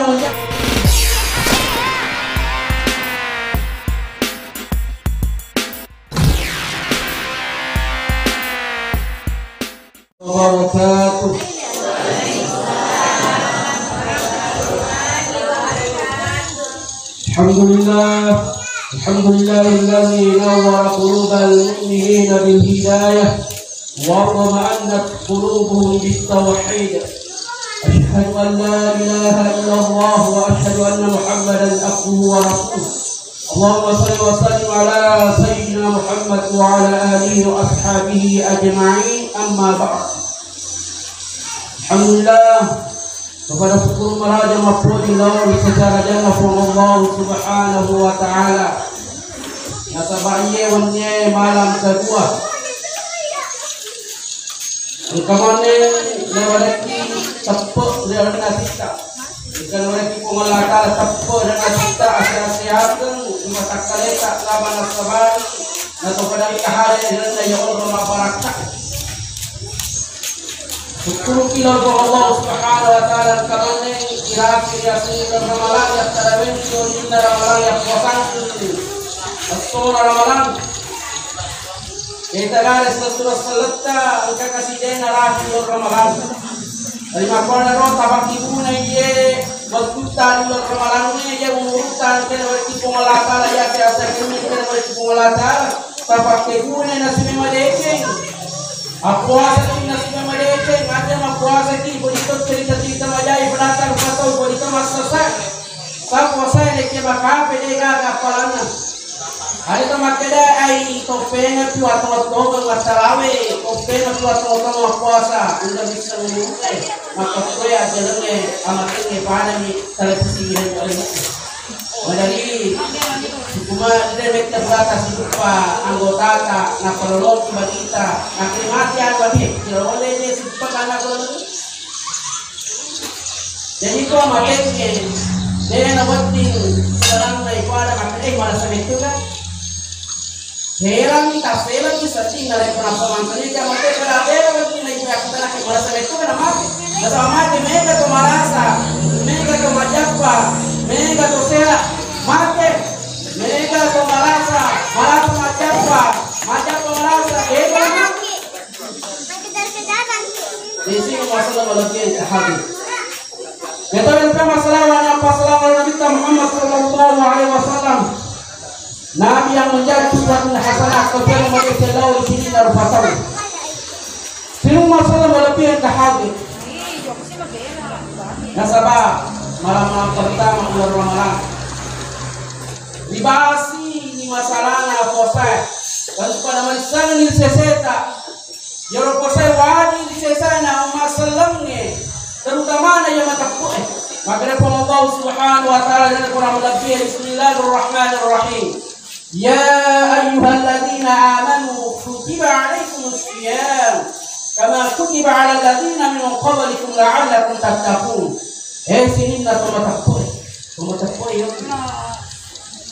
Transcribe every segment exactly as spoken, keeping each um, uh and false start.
وبركاته. الحمد لله. الحمد لله الذي نور قلوب المؤمنين بالهداية واطمأنت قلوبهم بالتوحيد. أشهد أن لا إله إلا الله وأشهد أن محمدا عبده ورسوله. اللهم صل وسلم على سيدنا محمد وعلى آله وأصحابه أجمعين. أما بعد. الحمد لله. Kepada syukur maraja mappoji lao ri secara jana Puang Allah Subhanahu wa Ta'ala. Nasaba iye wennie malam kedua. Engka maneng nawarekki teppe ri lalenna atitta. Engka nawarekki Puang Allah Ta'ala teppe ri lalenna atitta, ase-aseakeng ri matakkaleta, laba nasabari, nato pada ri kahare ri lalenna iya onrong mabbarakka. Sukkuruki lao Puang Allah Subhanahu wa Ta'ala, engka maneng iraki riaseng uleng Ramalang, yakkarawenni ri oninna Ramalang, yappuasangki essona Ramalang. Ita gare selessureng selletta, engka kasi de naraki uleng Ramalang. Rimakkuannaro tapakkibunai iye wettutta ri uleng Ramalangnge, iye umurutta engka nawetti Puang Allah Ta'ala, iya ase-asekengnge engka nawetti Puang Allah Ta'ala, tapakkibunai nasime madeceng. Appuasaki nasime madeceng, aja mappuasaki, bolito cerita-cerita majai, penata rupa tau, bolito massasa. Sa puasae dekke makape de gaga appalanna. Ada to makkeda ai toppena tu atau tongeng mattarawe, toppena tu atau tongeng puasa, unda bisa ngurute, maka kue ajalange amatengnge padani televisi yang ada. Madari, cuma dia metta berata sidupa anggotata, napaloloki balita, nakke mati anu bani, tidak boleh dia sidupa karena boleh. Jadi ko amatengnge, de nawedding seranna iko ada makkeda, eh, marasa mettu kan? Herang, taselang, sedding narekko nappa mangkali ka mate pada bela wedding na iko yakkutana ke marasa mettu kan mate. Nasaba mate mega to marasa, mega to majappa, mega to sela, mate. Mega to marasa, marasa majappa, majappa marasa, bela mate. Isi masalah malebbi tahaddi. Kita lupa masalah wanya pasalah Nabi Muhammad sallallahu alaihi wasallam. Nabi yang menjadi uswatun hasanah, kemudian menjadi selalu di sini dan patau. Sini masalah malebbi tahaddi. Nasaba malam-malam pertama bulan Ramadan. Ribasi ni masalana puasa. Tentu pada manissangi seseta. Iyaro puasae wajib disesana umma sellengnge, terutamana iya mateppu'e. Makkeda Puang Allah Subhanahu wa Ta'ala dalam Quran Al-Anbiya, Bismillahirrahmanirrahim. Ya ayyuhalladzina amanu kutiba alaikumus siyam kama kutiba alal ladzina min qablikum la'allakum tattaqun. Eh sininna to mateppu'e. To mateppu'e yo.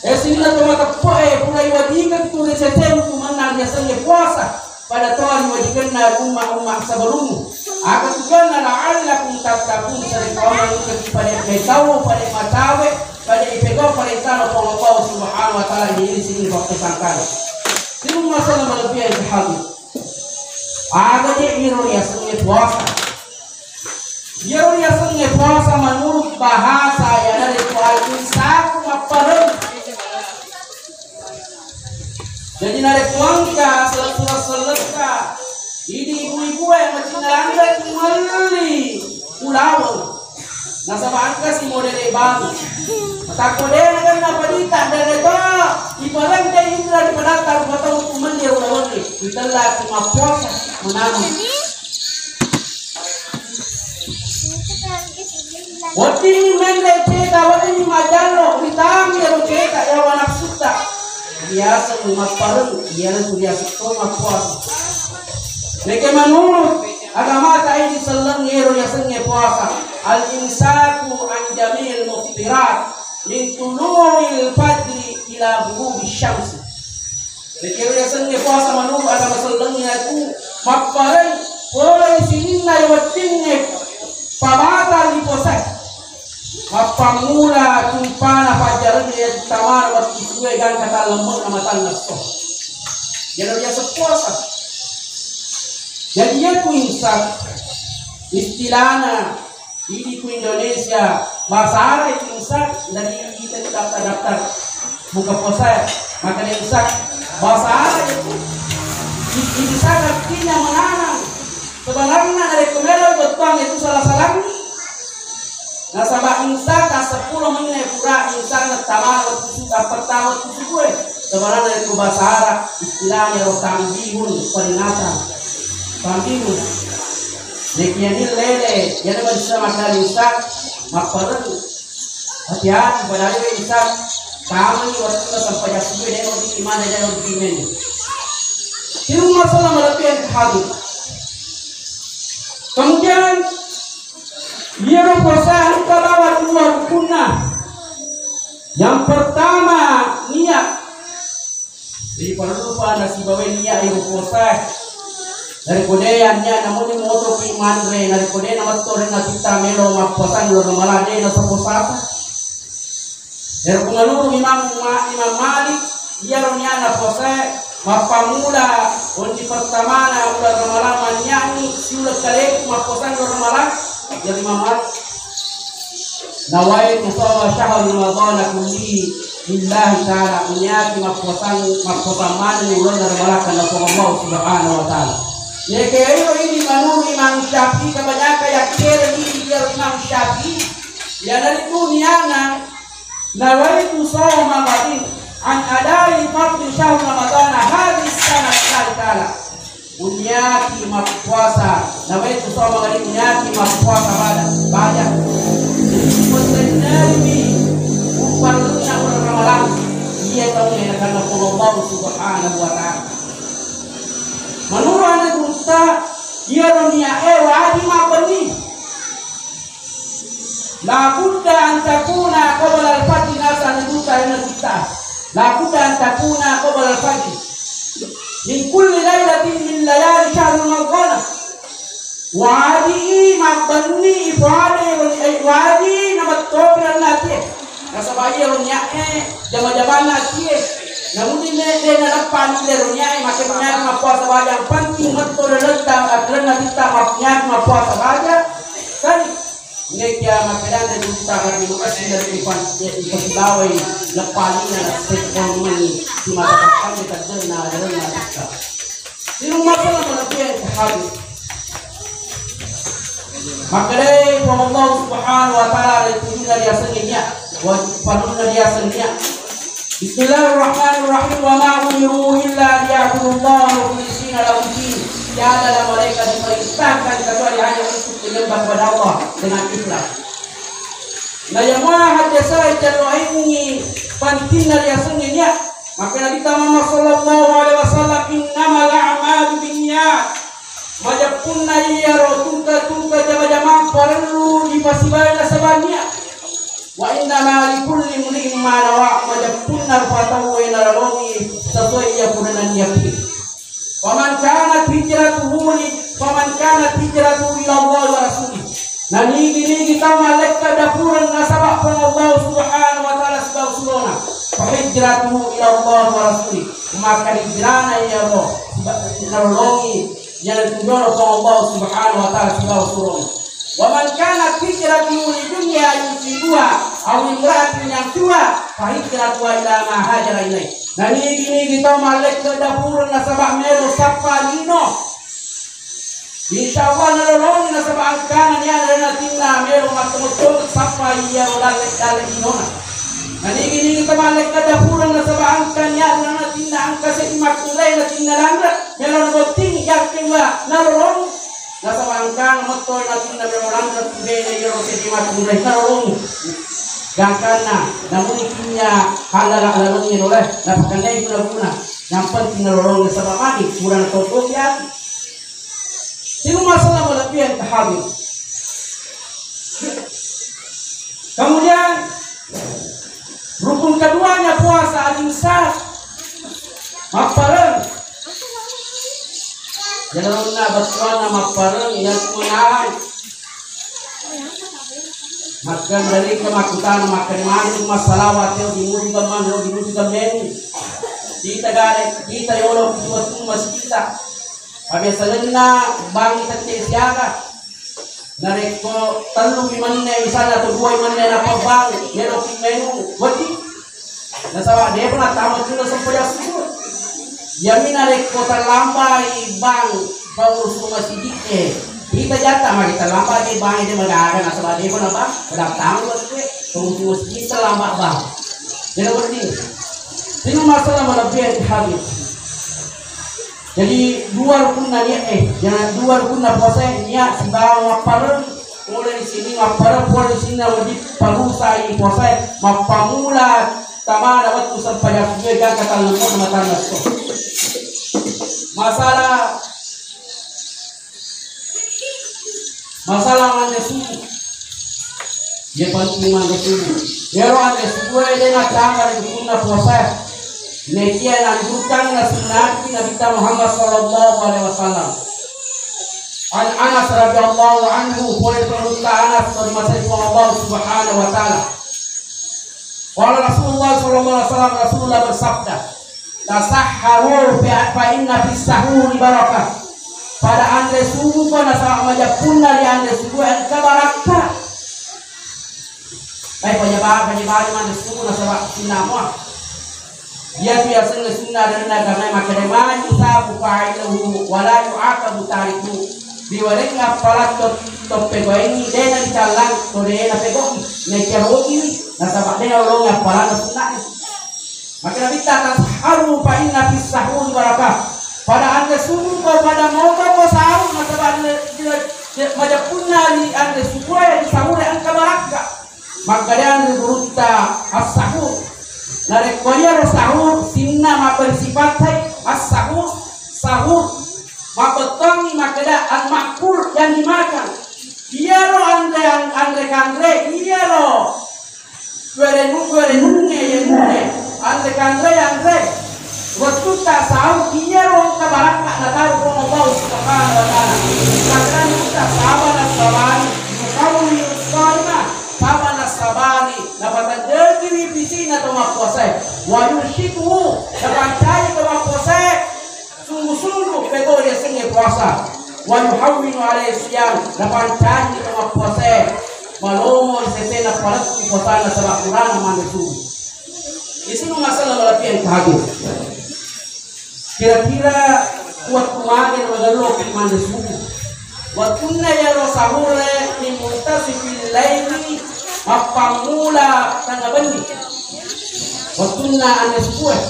Eh, sininna to mateppe'e, pura iwajikeng tu ri sesemu tu mennang riasengnge puasa, pada toa riwajikenna umma-umma sebelummu. Aga tujuanna, la'allakum tattaqun, sare kawana engka pada metau, pada macawe, pada ipegau parentana Puang Allah Subhanahu wa Ta'ala, ini sining waktu sangkana. Sining masalah malebbiang ke hati. Aga je iro riasengnge puasa. Iyaro riasengnge puasa menurut bahasa iyanaritu al-imsaku, mappareng. Jadi narekko engka selessureng selletta, idi ibu-ibue macinna lanre melli ulaweng. Nasaba engka si modele baru. Matakko de nakenna padita, de to ipareng de indra di padatta rupa tau tu melli ulawengnge. Itellaki mappuasa menanam. Wedding menre ceta, wedding majallo, ritami ero ceta, yawa nafsutta. Biasa mappareng, iyana tu biasa to mappuasa. Neke manurut agamata idi selleng ero yasengnge puasa. Al-imsaku an jami'il muftirat min tulu'il fajri ila ghurubi syamsi. Jadi, ero yasengnge puasa menurut agama sellengnge iyaku mappareng pole sininna wettingnge pamata ri puasae. Mappammula cumpana pajjarenna iya tamana wettu subué gangka tallemme'na matanna esso. Iyaro riaseng puasa. Jadi, iyatu imsak istilahna idi ku Indonesia, bahasa Arab itu imsak, dari itu daftar-daftar buka puasa, maka dia imsak. Bahasa Arab itu i-, imsak artinya menahan. Sebenarnya dari kemeloi bettuang itu salah-salahnya. Nasaba imsak seppulo menit pura imsak pertama wettu su-, pertama wettu subuh. Sebenarnya itu bahasa Arab istilahnya ro tambihun, peringatan. Tambihun. Nekiani lele, yana bisa makan imsak, mappareng. Hati-hati, padahal imsak tamani wettu sempajang subuh, deno di mana, deno di mana. Di rumah sana malepih hadir. Kemudian, iyaro puasa engka bawang dua rukunna. Yang pertama, niat. Jadi, parellu pa nasibawai niat iyaro puasa. Narekko de niat, namuni motopi manre, narekko de nametto renna titta melo mappuasang uleng Ramalang, de nasappo-sappo. Ero ku menurut Imam Ma-, Imam Malik, iyaro niana puasae mappammula wenni pertamana uleng Ramalang mannianni siuleng kaleku mappuasang uleng Ramalang. Jadi Imam Malik, "Nawaitu shauma syahri Ramadhana kullihi lillahi ta'ala," niaki mappuasang, mappuasang manenni uleng Ramalang karena Allah Subhanahu wa Ta'ala. Nekiya ero idi menurut Imam Syafi'i, kebanyakan yakkeda idi iyaro Imam Syafi'i. Iyanaritu niana, "Nawaitu shauma ghadin an adai fardhi syahri Ramadhana hadhihi sanah lillahi ta'ala." Uniaki mappuasa, nawaitu shauma ghadin, uniaki mappuasa bada, baja. Jadi, upparellunna uleng Ramalang, iya tau nakanna Allah Subhanahu wa Ta'ala. Menurut ane gurutta, iyaro niae wajib mabbenni. La budda an takuna qabla al-fajr, naseng gurutta ri kitta. La budda an takuna qabla al-fajr min kulli lailatin min layali syahri Ramadhan. Wajibi mabbenni ipoadai, eh, wajibi namettopi ri atie. Nasaba iyaro niae jama-jamanna atie. Namuni de, de naleppa ni iyaro niae, makkeda niae mappuasa baja, yang penting metto ri laleng, ri laleng atitta map-, niae mappuasa baja. Kan Nekiya makkedana gurutta, harus makasih dari ipan-, ya, ipasibawai leppalina, sekolah mani, di mata kami terdengar, dengar kita. Di rumah sana mana dia yang habis. Makkedai Puang Allah Subhanahu wa Ta'ala, dari tujuhna riasengnge nia, wajib parunna riasengnge nia. Bismillahirrahmanirrahim. Wa ma umiru illa liya'budullaha mukhlisina lahuddin. Tiada dan mereka diperintahkan kecuali hanya untuk menyembah kepada Allah dengan ikhlas. Nah, yang mana hajjasai jalloingi pantinna riasengnge nia. Maka Nabi Muhammad sallallahu alaihi wasallam, "Innamal a'malu binniyat." Majeppunna iyaro tungke-tungke jama-jamang parellu dipasibawa nasaba nia. Wa innama likulli imri'in ma nawa, majeppunna rupa tauwe nalalongi sesuai iya purana niapi. Faman kanat hijratuhu li, faman kanat hijratuhu ila Allah wa rasulih. Nanigi-nigi tau mallekka dapureng nasaba Puang Allah Subhanahu wa Ta'ala sibawa surona, fa hijratuhu ila Allah wa rasulih. Maka hijrana iyaro siba-, nalolongi Iyana tunjono Puang Allah Subhanahu wa Ta'ala sibawa surona. Wa man kanat hijratuhu li dunya yusibuha aw imra'atin yankihuha fa hijratuha ila ma hajara ilaih. Nanigi-nigi tau mallekka dapureng nasaba melo sappa lino. Insya Allah nalolongi nasaba engkana niana atinna melo mattomo-tomo sappa iyaro dalle-dalle linona. Nanigi-nigi tau mallekka dapureng nasaba engka niana atinna engka seddi makkunrai natinna lanre. Melo nabotting, yakke dua, nalolong. Nasaba engkana metto natinna melo lanre, tu bene iyaro seddi makkunrai, nalolong. Gangkanna, namuni kinya halala lalongnge nolai, napakandai guna-guna. Yang penting nalolong, nasaba magi, pura natotoki ati. Sining masalah malebbihan tahawi. Kemudian, rukun keduanya puasa, al-imsak, mappareng. Jalonna bettuanna mappareng, iya ku menahan. Makkeda, dalika makkutana, makkeda magi massalawa teo dimuji gammang, dimuji gammeng. Kita gare, kita yolo kutu wettu masjidta. Pabiasangenna bangi tette siaga. Narekko tellu mi menne, misalna, atau dua mi menne nappa bang, melo ki menu, wedding. Nasaba depa nattama tu na sempajang subuh. Yami narekko terlambai bang, pengurus masjid e, kita jatta magi terlambai bang, de magaga, nasaba depa na bang, kedatangan wedding pengurus masjid terlambat bang. Jadi wedding. Ini masalah malebbihan hadis. Jadi dua rukunna niat e, ya, dua rukunna puasa e, niat sibawa mappareng. Pole ri sini mappareng, pole ri sini wajib parusai puasa e, mappammula tamana wettu sempajang subuh, gangka tallemmu matanna to. Masalah Masalah manre subuh. Ye penting manre subuh. Yero anre subuh e de nacambar ri rukunna puasa. Nekia nanjukang na sunnati Nabitta Muhammad sallallahu alaihi wasallam. An Anas radhiyallahu anhu, pole perutta Anas, terima kasih Allah subhanahu wa ta'ala. Qala Rasulullah sallallahu alaihi wasallam, Rasulullah bersabda, "Tasahharu fa, fa inna fis sahuri barakah." Pada anre subuh ko nasaba majeppunna ri anre subuh engka barakka. Ai panyaba-, panyabari manre subuh nasaba sinnamo. Iyatu yasengnge sunnah dan agama makkeda, "Ma yusabu fa'iluhu wa la yu'aqabu tarikuhu." Riwarengngi appalang to, to pegoengngi, de na dicallang to de na pegoki. Nekia rogiwi, nasaba de na lolongi appalang sunnah. Maka Nabitta, "Tasahharu fa inna fis sahuri barakah." Pada anre subuh ko pada moto ko sahur, nasaba anre, majeppunna ri anre subuh e, ri sahur e engka barakka. Makkeda anre gurutta as-sahur. Narekko iyaro sahur, sinna mabberisi pattai as-sahur, sahur. Mabbettuangngi makkeda al-ma'kul, yang dimakan. Iyaro anre, anre kanre, iyaro Kuerenu-, kuerenungnge, yenungnge, anre kanre, yanre. Wettutta sahur, iyaro engka barakka nataro Puang Allah Subhanahu wa Ta'ala. Makanya kita sabar, sabar, yuqawwi shaima, sabar, sabar, napatendekiwi pisina to mappuasae. Wa yunsyitu, napancai to mappuasae. Sungguh-sungguh pegau yasengnge puasa. Wa yuhawwinu alaihi siyam, napancaji to mappuasae. Malomo sesena palettu puasana saba kurang manre subuh. Isunu masalah malebbiang tahajud. Kira-kira wettu mage na magello ki manre subuh. Wettunna iyaro sahur e, min muntasifil laili, mappammula tengnga benni. Wettunna anre subuh e.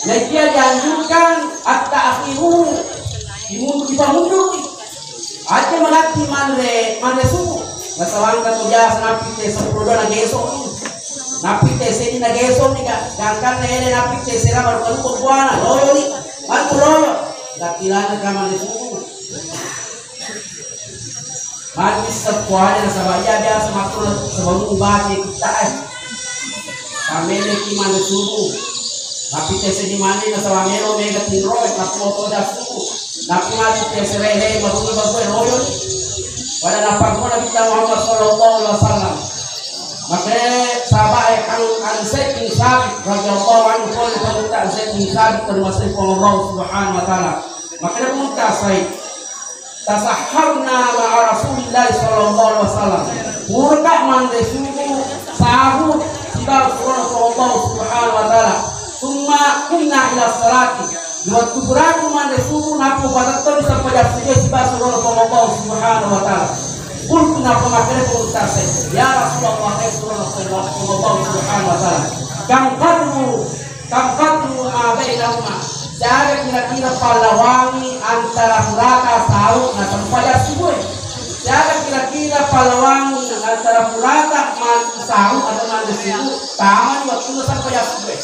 Naikia dianjurkan at-ta'khiru, dimundu-, dipamunduki. Aja manatti manre, manre subuh. Nasaba engka to biasa nappi te seppulo dua nageso ni. Nappi te seddi nageso ni, ga-, gangkanna ede nappi te seddi baru kalupa buana, loyo ni. Bantu loyo. Tapi lana ka manre subuh. Magi sekkuaja nasaba iya biasa makkulo sebelum baca kita e. Pammeneki manre subuh. Tapi tese di mana nasaba melo mega tinro, tapi oto da subuh. Tapi magi tese rere baru baru royo ni. Pada napakko Nabi Muhammad sallallahu alaihi wasallam. Maka sahabat e an, an Zaid bin Sabit radhiyallahu anhu, pun pemuda Zaid bin Sabit termasuk Allah Subhanahu wa Ta'ala. Maka dia pemuda Zaid. Tasahharna ma'a Rasulillahi sallallahu alaihi wasallam. Puraka manre subuh, sahur, sibawa surona Allah Subhanahu wa Ta'ala. Summa qumna ila salati. Di wettu puraka manre subuh, nappa patettoni sempajang subuh sibawa surona Allah Subhanahu wa Ta'ala. Qultu, nappa makkeda Abu Bakar, "Ya Rasulullah, hai surona Allah Subhanahu wa Ta'ala. Kam qadru Kam qadru ma bainahuma, siaga kira-kira pallawangi antara purata sahur na sempajang subuh? Siaga kira-kira pallawangi antara purata manre sahur atau manre subuh, tamani wettunna sempajang subuh?"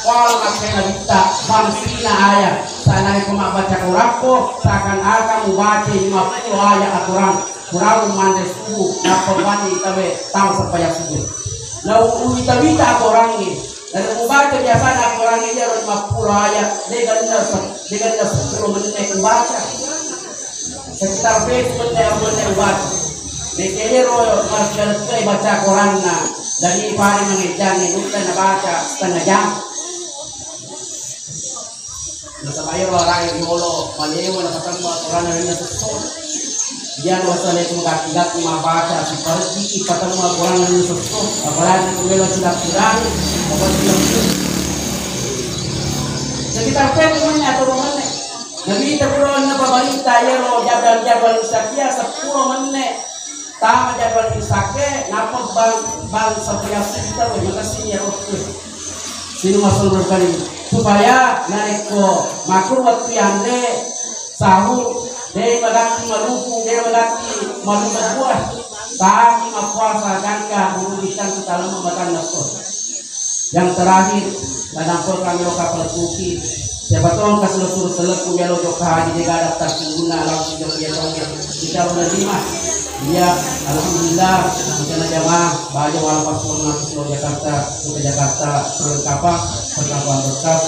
Qala, makkeda Nabitta, "Khamsina ayat." Sanai ko mabbaca Quranko, seakan-akan mubaca lima puluh ayat Al-Quran. Purau manre subuh, nappa bani tawe tau sempajang subuh. Na u-, uwita-wita Al-Qurangnge. Dari mubaca biasana Al-Qurangnge iyaro lima puluh ayat, de ganna se-, de ganna seppulo menit mubaca. Sekitar pitu menit, ampuru menit mubaca. Mekele ro marsialettuai baca Quranna, jadi pare mangejjangngi nutta nabaca setengah jam. Nasaba iyaro arae riolo malewa napatemmu Quranna ri sesso. Iya wassalai ku gatti-gatti mabbaca siparejjiki patemmu Quranna ri sesso, apalagi ku melo silaturahmi, apa silaturahmi. Sekitar pekko menne atau menne. Nabi ta pura na pamarenta iyaro jadwal-jadwal sakia seppulo menne. Tama jadwal imsake, nappa bang, bang sapiassi kita we makasih ya Rabbi. Sini masuk berkali supaya narekko makur waktu yande sahur, dei magatti maluku, dei magatti maluku buah. Tami mappuasa gangka guru bisa kita lama makan nasto. Yang terakhir, tadampengka melo kapal suci. Siapa tahu engka sulu-sulu selekku melo jokka haji de' gaga daftar sungguhna langsung jokka iya tongeng. Kita menerima. Iya, alhamdulillah, rencana jamaah baja wala pasporna ke Jakarta, ke Jakarta perlengkapan, perlengkapan berkas.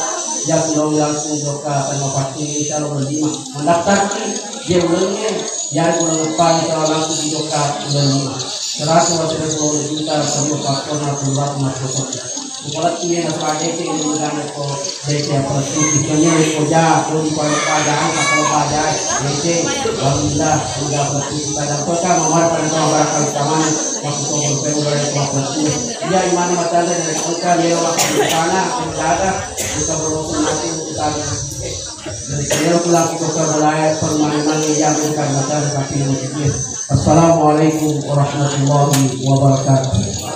Ya, selalu langsung jokka terima kasih, insya Allah menerima. Mendaftar ki, dia ulangnya, ya, uleng depan, insya Allah langsung dijokka uleng lima. Seratus atau dua puluh juta, semua pasporna keluar masuk. Kepala tuh yang sebagai itu yang mengganggu kok, jadi apa tuh, misalnya, ko ja, ko di pada pada, apa kalau pada, jadi, alhamdulillah, udah berarti kita dapat kan, nomor pada nomor kali taman, waktu itu berpeng dari kepala tuh, ya, gimana matanya dari kita, dia waktu di sana, menjaga, kita berurusan nanti urusan. Jadi, saya pulang kita ke wilayah permainan yang bukan macam kaki. Assalamualaikum warahmatullahi wabarakatuh.